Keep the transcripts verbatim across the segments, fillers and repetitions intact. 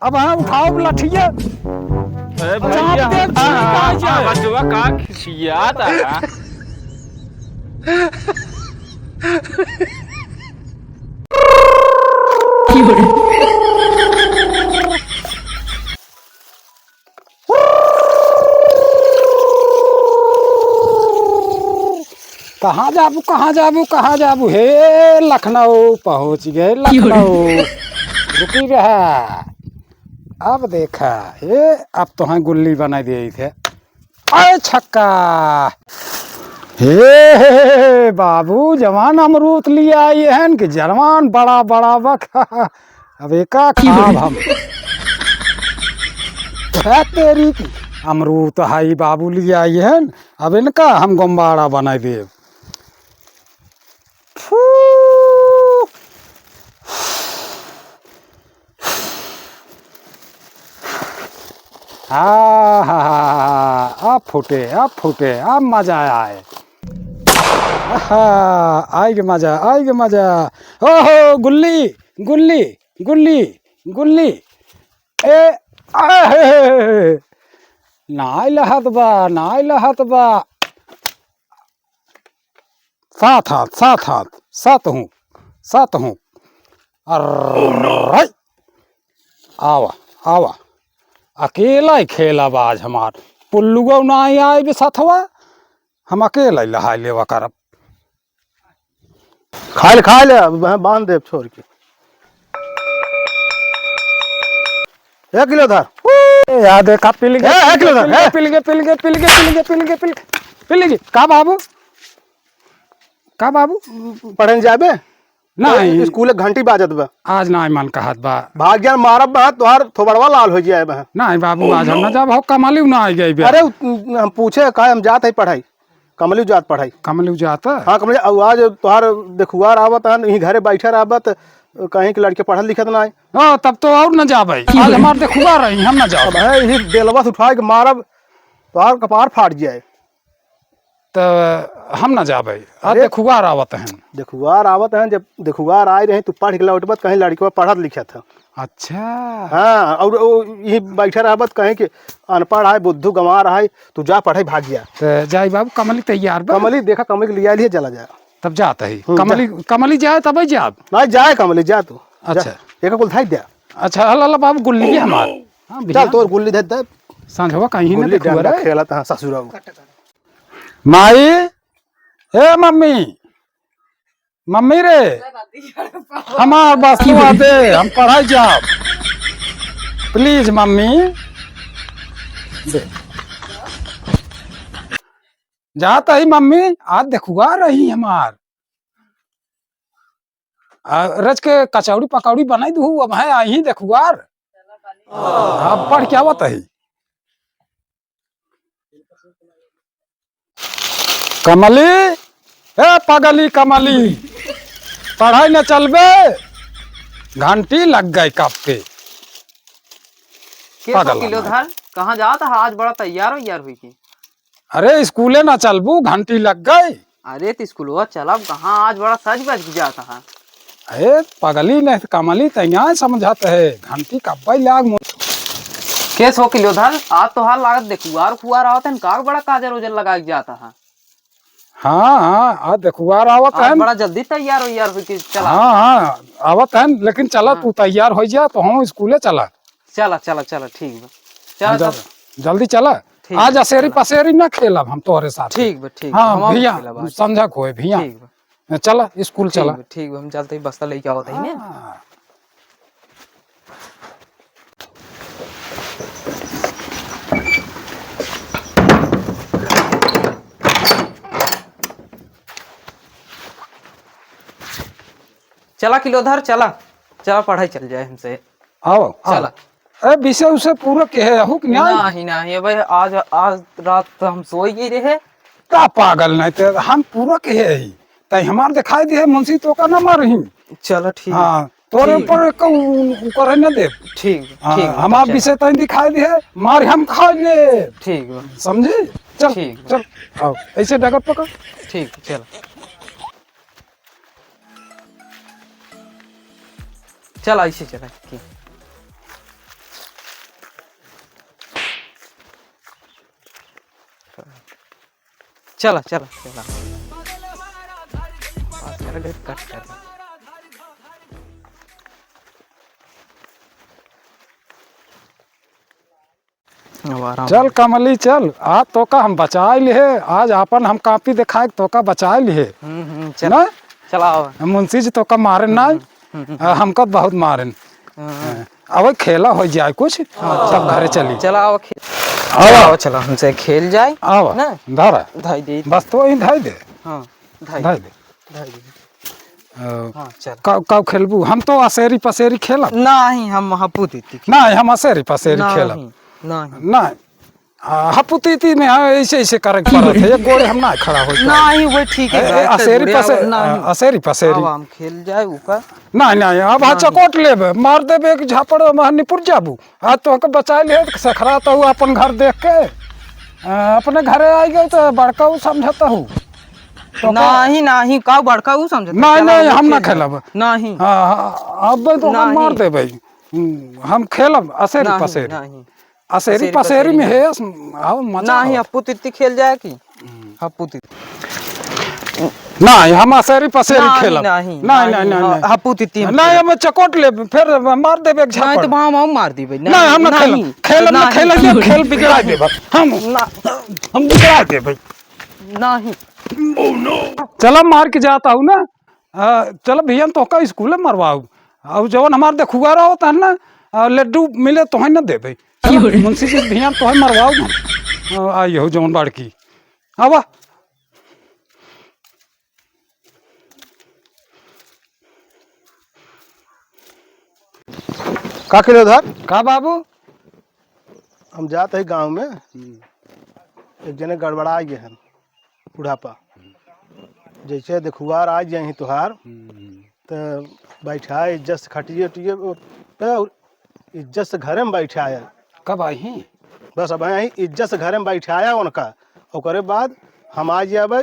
अब हाँ, उठाओ लठिया। अरे चाप भैया, दे, हाँ, चुरी हाँ, का हाँ, जाए। बचवा का खिसियात है? कहाँ जाबू, कहाँ जाबू, कहाँ जाबू? हे लखनऊ पहुँच गए, लखनऊ। रुकी रहा, अब देखा, हे अब तोहैं गुल्ली बनाइ देइत है। अरे छक्का! हे, हे, हे, हे, बाबू, जवान अमरूत लिआइ हैं कि जवान बड़ा बड़ा बक। अब एका खाब हम। है तेरी की, अमरूत हाई बाबू लिआइ हैं, अब इनका हम गुम्बाड़ा बनाइ देब। फू। आहा, अब फूटे, अब फूटे, अब मजा आए। आहा, आइगे मजा, आइगे मजा। ओहो, गुल्ली, गुल्ली, गुल्ली, गुल्ली। ए, आहे, नाइ लहत बा, नाइ लहत बा। सात हाथ, सात हाथ, सात हूँ, सात हूँ। अर्रे! आवा, आवा। अकेला ही खेला बा आज हमार। पुल्लुआ नाहीं आए बे साथवा, हम अकेला ही लहाई लेवा करब। खाइ ले, खाइ ले, अब मैं बांध देब छोड़ के। एक किलो धर। ए, या देखा, पिल गे, ए, एक किलो धर, ए। पिल गे, पिल गे, पिल गे, पिल गे, पिल गे, पिल गे। का बाबू? का बाबू? पढ़न जाबे? नहीं। स्कूल घंटी बाजत बा। आज नाहीं मन कहत बा। भाग जान मारब बा, तोहार थोबड़वा लाल होइ जाए बा। नाहीं बाबू, आज हम ना जाब, हो कमलियो ना आइ गई बे। अरे, उ, हम पूछे का, हम जात है पढ़ाई। कमलियो जात पढ़ाई। कमलियो जात? हाँ, कमलियो, अब आज तोहार देखुआर आवत हन, यहीं घरे बैठे रहबत, कहीं के लड़के पढ़त लिखत ना है। हाँ, तब तो और ना जाबे। आज हमार देखुआर रही, हम ना जाब। अब है, यही बेलवा से उठाए के मारब, तोहार कपार फाट जाए। त हम ना जाबे। आज अरे, देखुआर आवत हन। देखुआर आवत हन, जब देखुआर आए रहे, तू पढ़ के लौटबत, कहीं लड़कवा पढ़त लिखत है। अच्छा। हाँ, और वो यहीं बैठे रहबत, कहीं कि अनपढ़ है, बुद्धू गंवार है, तू जा पढ़े, भाग जा। त जाई बाबू, कमली तैयार बा? कमली देखा, कमली के लिया लिए, चला जा। तब जात ही। हम्म, कमली, जा। कमली जाए तबे जाब। नहीं, जाए कमली, जा तू। जा। अच्छा। एक कुल धाई दे। अच्छा, हल, हल बाबू, गुल्ली भी हमार। हाँ, चल, भैया। तोर गुल्ली धर दे। सांझवा कहीं ना गुल्ली देखुआ डंडा रे। खेलत, हाँ, ससुरा। माई, ए मम्मी, मम्मी रे, हमार बसवा दे, हम पढ़ाई जाब। Please मम्मी, दे। जात ही मम्मी, आज देखुआ रही हमार। आ, रच के कचौड़ी पकौड़ी बनाई दू, अब है आई देखुआर। अब पढ़ के आवत ही। कमली, ए पगली कमली, पढ़ाई न चलबे, घंटी लग गई कब के। के पागल सो किलो हमार। धर, कहाँ जात है? आज बड़ा तैयार वैयार हुई की। अरे स्कूले न चलबू, घंटी लग गई। अरे त स्कूलवा चलब कहाँ, आज बड़ा सज बज के जात है। अरे पगली नहीं त कमली तैयार समझत है, घंटी कब्बई लाग मु- के सो किलो धर, आज तोहार लागत देखुआर खुआर आवत है, का बड़ा काजर ओजर लगा के जात है। हाँ, हाँ, आज देखुआर आवत आज है। बड़ा जल्दी तैयार वैयार होके चला। हाँ, हाँ, आवत है, लेकिन चला हाँ। तू तैयार हो जा, तो हम स्कूले चला। चला, चला, चला, ठीक बा। चला हाँ, तब। जल-, जल्दी चला। ठीक आज बा, असेरी चला। पसेरी ना खेलब हम तोहरे साथ। ठीक बा, ठीक बा, हाँ, हम और भैया, खेलब आज। समझा कोई भैया। ठीक बा। चला, स्कूल ठीक चला। बा, ठीक बा, हम चलते ही बस्ता लेके आवत हई ने। हाँ। चला किलोधर, चला, चला पढ़ाई चल जाए हमसे। आओ, आओ। चला। ए, विषय उसे पूरा कहे हूँ कि नहीं? नहीं, नहीं, अबे आज, आज रात तो हम सोई गई रहे। का पागल नहीं ते, हम पूरा कहे ही। तई हमार दिखाई दिहे मुंशी तो का ना मारही। चलो ठीक। हाँ, तोरे ठीक। ऊपर को उ-, उ करे न दे। ठीक, हाँ, ठीक बा, हमार चल। विषय तई दिखाई दिहे, मार हम खा ले। ठीक बा। समझी? चल, ठीक बा। चल, आओ, ऐसे डगर पकड़। ठीक, चल। चल, ऐसे चला, ठीक। चला, चला, चला। पास कर दे, कट कर दे। अब आराम चल से। कमली चल, आज तोका हम बचाए लिहे, आज आपन हम कापी देखाए के तोका बचाए लिहे। हम्म, हम्म, चल। ना? चला आवा। मुंशी जी तोका मारे ना, हम्म, हम्म, हम्म। आ, हमका बहुत मारे। हाँ। हाँ। अब खेला हो जाए कुछ, हाँ, तब चला। घरे चली। चला आवा खे-, आवा। आवा, चला हमसे खेल जाए। आवा, ना? धरा। धाई दे। बस तो ही धाई दे। हाँ, धाई धाई दे। दे। धाई दे। अ, हाँ, चल। काउ, काउ खेलबू? हम तो असेरी पसेरी खेलब। नहीं, हम हप्पू तीती खेलब। नहीं, हम असेरी पसेरी नहीं, खेलब। नहीं। नहीं। आ, हप्पू तीती में, हाँ, ऐसे, ऐसे करे के पड़त है। एक गोड़े हम ना खड़ा होई पाए। नहीं, वो ठीक है, ए, ए, भाई, असेरी गोड़े पसे-, आवा, नहीं। आ, असेरी पसेरी। आवा, हम खेल जाए ऊपर। नहीं, नहीं, अब हाँ नहीं। चकोट लेबे, मार देबे एक झापड़, वहाँ निपुर जाबू। आज तोहके बचाए लिहे, सखरा तो अपन घर देख के। आ, अपने घरे आई गए तो बड़का ऊ समझत हूँ। तो का नहीं, नहीं, का बड़का ऊ समझत? नहीं, चला, नहीं, वो हम ना खेल। खेलब। नहीं। हाँ, हाँ, अब तो हम नहीं। मार देबे। हम्म, हम खेलब असेरी नहीं, पसेरी। नहीं। असेरी असेरी पसेरी पसेरी में में। है, आओ मजा नहीं, आओ। हप्पू तित्ती खेल जाए कि? हम्म। हप्पू तित्ती। नहीं, हम असेरी पसेरी नहीं, खेलब। नहीं, नहीं, नहीं, नहीं, नहीं। नहीं। हप्पू तित्ती हम नहीं, खेलब। हम चकोट लेब, फिर मार देबे एक नहीं, झापड़। तो हम, हम मार देबे। नहीं, हम ना नहीं। खेलब। खेलब ना, नहीं। खेलब, ये खेल बिगड़ा देबे। हम, ना। हम बिगड़ा देबे। नहीं। चला मार के जाता हूँ ना। आ, चल भैया, तोहका स्कूले मरवाऊ। अउ जवन हमार देखुआ रहो तहन ना, आ, लड्डू मिले तोहन न देबे। चल, मुंशी जी भैया तोहन मरवाऊ हम। आ, आई हो जवन बड़की। आवा। का कइले उधर? का बाबू? हम जात हई गाँव में, हम्म। एक जने गड़बड़ा गए हैं, बुढ़ापा। जैसे देखुआर आ जाए तोहार, हम्म। त बैठा इज्जत से खटिए उटिए पे, और इज्जत से घरे में बैठाया। कब आई हैं? बस अब आई, इज्जत से घरे में बैठाया उनका, ओकरे बाद हम आ जाबे,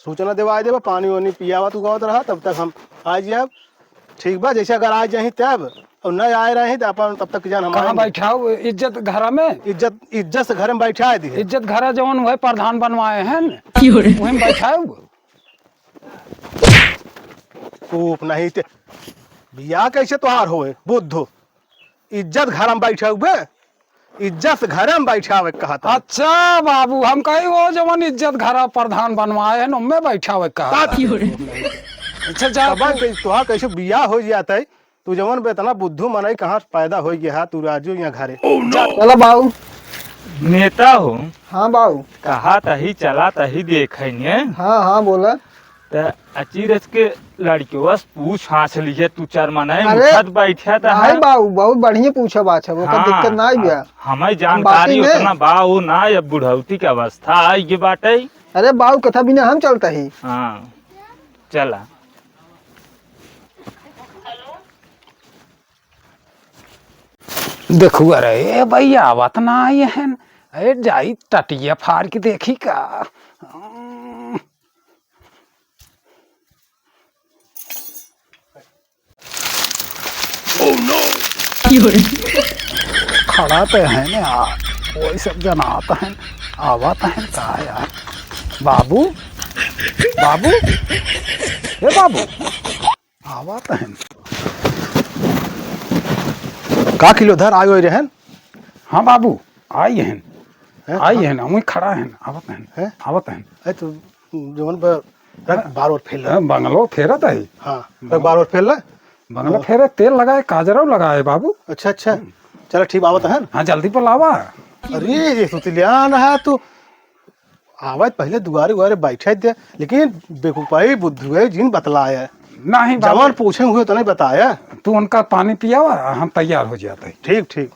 सूचना देवा देबे, पानी वानी पियावत उगावत रहा, तब तक हम आ जाब। ठीक बा, जैसे अगर आ जाही तब, और न आए रही तो अपन तब तक जान हम कहाँ आएंगे। बैठाऊ? इज्जत घरा में? इज्जत, इज्जत से घर में बैठा दी है। इज्जत घरा जवन वह प्रधान बनवाए हैं न, क्यों रे? वही में बैठाऊ। चुप नहीं ते, बियाह कैसे तोहार होए बुद्धू? इज्जत घर में बैठाऊ बे। इज्जत घरे में बैठावे के कहत है। अच्छा बाबू, हम कही वो जवन इज्जत घरा प्रधान बनवाए हैं, ओमे बैठावे के कहत है। अच्छा, जा तब तू। के तोहार कैसे बियाह हो जात है, तू जवन बे इतना बुद्धू मनई कहाँ से पैदा हो गया है, तू राजू यहाँ घरे। जा। चला बाबू। नेता हो। हाँ बाबू। कहा तही चला तही देखे ने। हाँ, हाँ, बोला। त अचीरज के लड़कियों से पूछ हाँस लिहे तू चार मनाए अरे, उठत बैठा त नहीं है। बाबू, बहुत बढ़िया पूछा बात है, ओकर हाँ, दिक्कत ना आई बिया। हमें हम जानकारी बाकी में उतना बा, वो ना, अब बुढ़ौती के अवस्था आई ये बाटे। अरे बाबू, कथा बिना हम चलता ही। हाँ, चला। देखू, अरे, ए भैया, आवत ना आई हन। ए, जाई टटिया फार के देखी का। Oh no! खड़ा तो है ना यार, कोई सब जनात है, आवत है का यार? बाबू, बाबू, ए बाबू, आवत है। का किलो धर आयो रहन? हाँ बाबू, आई हन। हैं? आई हाँ। हन, वहीं खड़ा हन, आवत हन, हैं? आवत हन। ए, तो जवन पर रख, हाँ। बार और फेर ले। हाँ, बंगलो फेरत है। हाँ, रख, बार और फेर ले। बंगलो हाँ। फेरे, तेल लगाए, काजरव लगाए बाबू। अच्छा, अच्छा। हम्म। चला, ठीक, आवत हन। हाँ, जल्दी पर लावा। अरे, ये सुतिलियान है तू। आवत पहले दुआरे उआरे बैठे दे, लेकिन बेवकूफाई बुद्धू है, जिन बतलाया। नहीं बाबू। जवान पूछे हुए तो नहीं बताया। तू उनका पानी पियावा, हम तैयार हो जाते हैं। ठीक, ठीक।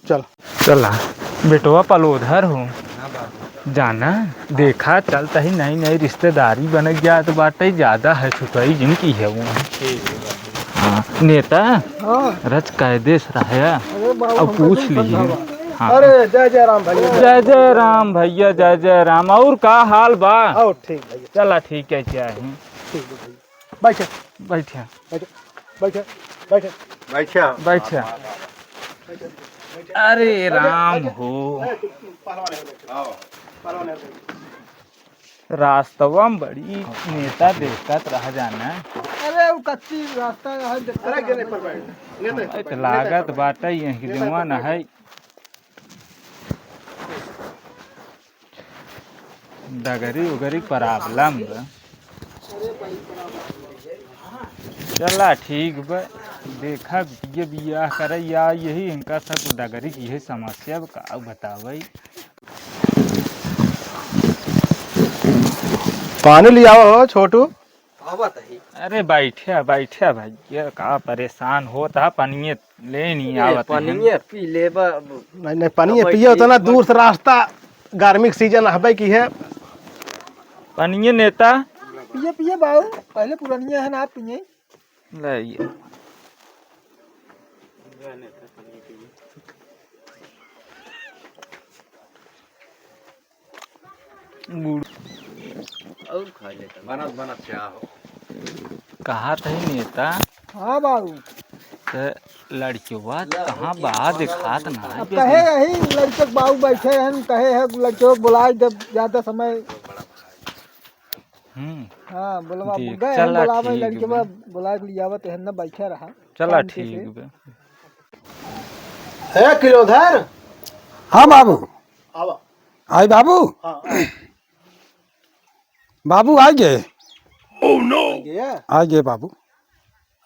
चल। चला, बेटवा पलोधर हो। हाँ बाबू। जाना, देखा, चलता ही नई नई रिश्तेदारी बन जात बाटे, ज्यादा है छुटई जिनकी है वो। ठीक है बाबू। हाँ, नेता, हाँ। रच कायदे से रहा। अरे बाबू, अब हम पूछ तो लीजिए। समझावा। हाँ। अरे, जय जय राम भैया। जय जय राम भैया, जय जय राम। और का हाल बा? और ठीक भैया। चला, ठीक है, क्या है? ठीक है भैया। बैठे। बैठे। बैठे, बैठे, बैठे। बैठे। बैठे। अरे राम हो। ए, तू, तू पहलवान है, बैठे। हाँ। पहलवान है, बैठे। रास्तवा में बड़ी नेता देखत रह जाना। अरे, वो कच्ची रास्ता है, देखते अरे, रह गेले पर बैठ। नेता भाई, तो लागत बाटे, यहीं के जवान है। डगरी उगरी problem बा। चला ठीक बा, देखा बिटिया बियाह करे या यही इनका सब डगरी की यही समस्या बा, का बतावई। पानी लियावा हो छोटू। आवत ही। अरे बैठा, बैठा भैया, का परेशान होत ह, पनिये ले नहीं ए, आवत है। पनिये पी ले बा। नहीं, नहीं, पनिये अब पिए, इतना दूर से रास्ता, गर्मी के season हबे की है। पनिये नेता। पिए, पिए बाऊ, पहले पुरनिया है ना, आप पिए। ले ये। गुड़। और खा लेता। बनत बनत क्या हो? कहा थे नेता? हाँ बाबू। ते लड़किवा कहाँ बा, दिखात ना है। अब कहे यही लड़के के बाबू बैठे हैं, कहे है लड़के को बुलाई जब ज्यादा समय। हम्म। हाँ, बोलवा देख, गए हैं चला बोलावे, ठीक लड़किवा बा। बुला के लियावत है ना, बैठे रहा। चला शांति से। ठीक बा। ए किलोधर। हाँ बाबू। आवा। आई बाबू। हाँ, आवा। बाबू आ गए। Oh no! आ गया? आ गए बाबू।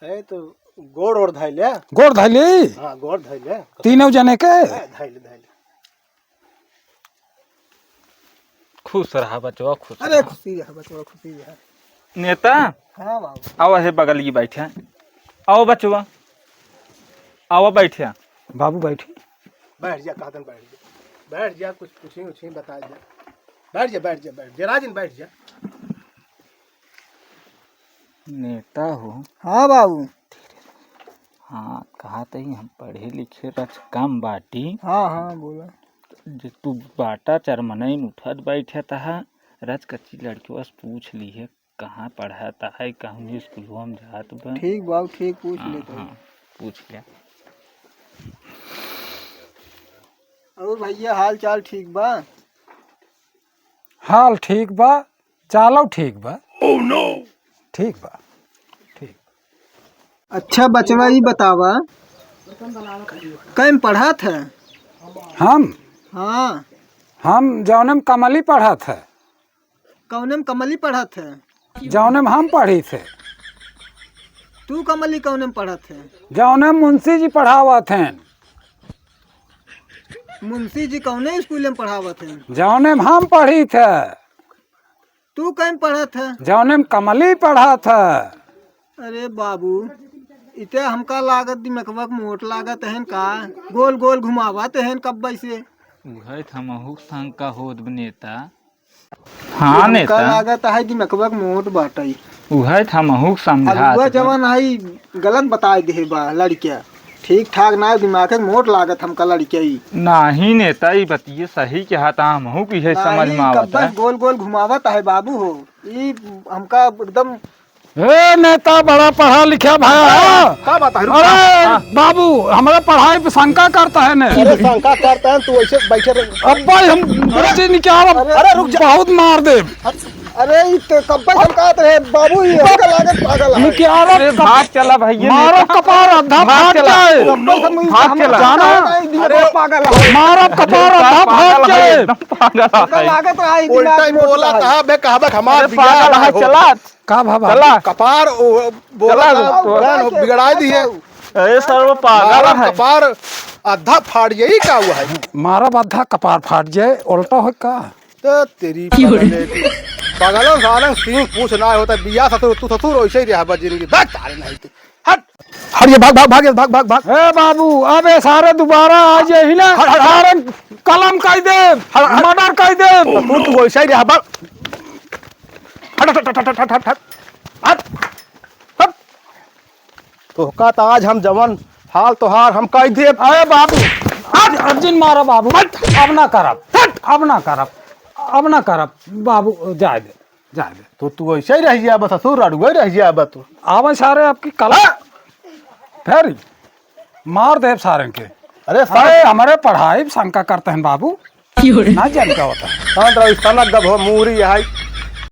ए तो गोड़ ओड़ धाई ले। गोड़ धाई ले? हाँ, गोड़ धाई ले। तीनों जने के? ए, धाई ले, धाई ले। खुश रहा बचवा, खुश अरे रहा। खुशी रहा बचवा, खुशी रहा। नेता, हाँ बाबू। आवा हे बगल की बैठा। आओ बचवा, आवा बैठा। बाबू बैठी। बैठ जा, कहतन बैठ जा। बैठ जा, कुछ पूछी उछी बता जा। बैठ जा, बैठ जा, बैठ जा, राजन बैठ जा। नेता हो। हाँ बाबू। हाँ, कहा तही हम पढ़े लिखे रच कम बाटी। हाँ, हाँ, बोला। जे तू बाटा चरमनइन उठत बैठत हा, रच कच्ची लड़किवा से पूछ ली है, कहाँ पढ़त है, कहूँ स्कूलवा में जात बा। ठीक बाबू, ठीक पूछ हाँ, लेते हैं। हाँ, पूछ ले। और भैया हाल चाल ठीक बा? हाल ठीक बा, चालो ठीक बा। Oh no! ठीक बा, ठीक। अच्छा बचवा, ई बतावा, कौन पढ़त है? हम? हाँ। हम जौने में कमली पढ़त है। कौने में कमली पढ़त है? जौने में हम पढ़ी थे। तू कमली कौने में पढ़त है? जौने में मुंशी जी पढ़ावत हैं। मुंशी जी कौने स्कूल में पढ़ावत हैं? जौने में हम पढ़ी थे। तू कहीं पढ़त है? जौने में कमली पढ़त है। अरे बाबू, इते हमका लागत दिमकवा के मोट लागत है का? गोल गोल घुमावत है कब्बे से। उहे त हमहू शंका होत बा नेता। हाँ हमका नेता। लागत है दिमकवा के मोट बाटई। उहे त हमहू समझात अलुआ बा। जवन है गलत बताई दे बा लड़किया। ठीक ठाक ना दिमाग के मोट लागत हमका लड़किया ई। नाही नेता, ई बतिये सही कहा था, हमहू की है समझ नाही, में आवत कब्बे है। गोल गोल घुमावत है बाबू हो। ई हमका एकदम ए नेता बड़ा पढ़ा लिखा भया है। का बात है? रुक, अरे हाँ। बाबू, हमरा पढ़ाई पे शंका करता है ने। अरे शंका करता है, तू ऐसे बैठे रह। अब भाई हम बेटी निकाल, अरे रुक जा। बहुत मार दे। अरे ई तो कब्बे से हम कहत रहे बाबू, ई हमका लागत पागल है। निकाल। अरे भाग चला भैया, मारो नेता। कपार आधा भाग फाट चला। जाए। कब्बे से हम भाग चला। जाना। अरे पागल है। मारो कपार आधा फाट जाए। एकदम पागल है। हमका लागत रहा ई उल्टा दिमाग ही मोट बोला है। कहा बे, कहा बे हमार अरे दिमाग पागल है, हो। चला। का भा बाबू? चला। कपार ओ, बोला चला, था, तो कौन हो, बिगड़ाई दी है। अरे सर, वो पागल मारब है। कपार आधा फाड़ जाई का हुआ है? मारब आधा कपार फाट जाए, उल्टा हो का? तो तेरी पागल है तू। पागलों सारंग सिंह पूछ ना होता, बिया ससुर, तू ससुर वैसे ही रहा बस जिंदगी, बस तारे नहीं थे। हट, हट ये, भाग, भाग, भाग, भाग, भाग, भाग। ए बाबू, अब ये सारे दोबारा आ जाए ही ना, हट, हट, हट। सारे कलम कह दे, हट, हट। मर्डर कह दे। ससुर तू वैसे ही रहा, भाग। हट, हट, हट। हट। तोहका त आज हम जवन हाल तोहार हम कह देब। अरे बाबू, आज अर्जुन मारा बाबू, अब ना करब, हट, अब ना करब, अब ना करब बाबू, जाए दे, जाए दे। तो तू ऐसे ही रह जाए बस, ससुर रड़ुए रह जाए बस तू। आवे सारे आपकी कला, हाँ। फिर मार देब सारे के। अरे सारे अरे हमारे पढ़ाई में शंका करते हैं बाबू। क्यों रे? ना जान का होता है। हाँ, तो ऐसा ना गब हो मूरी है।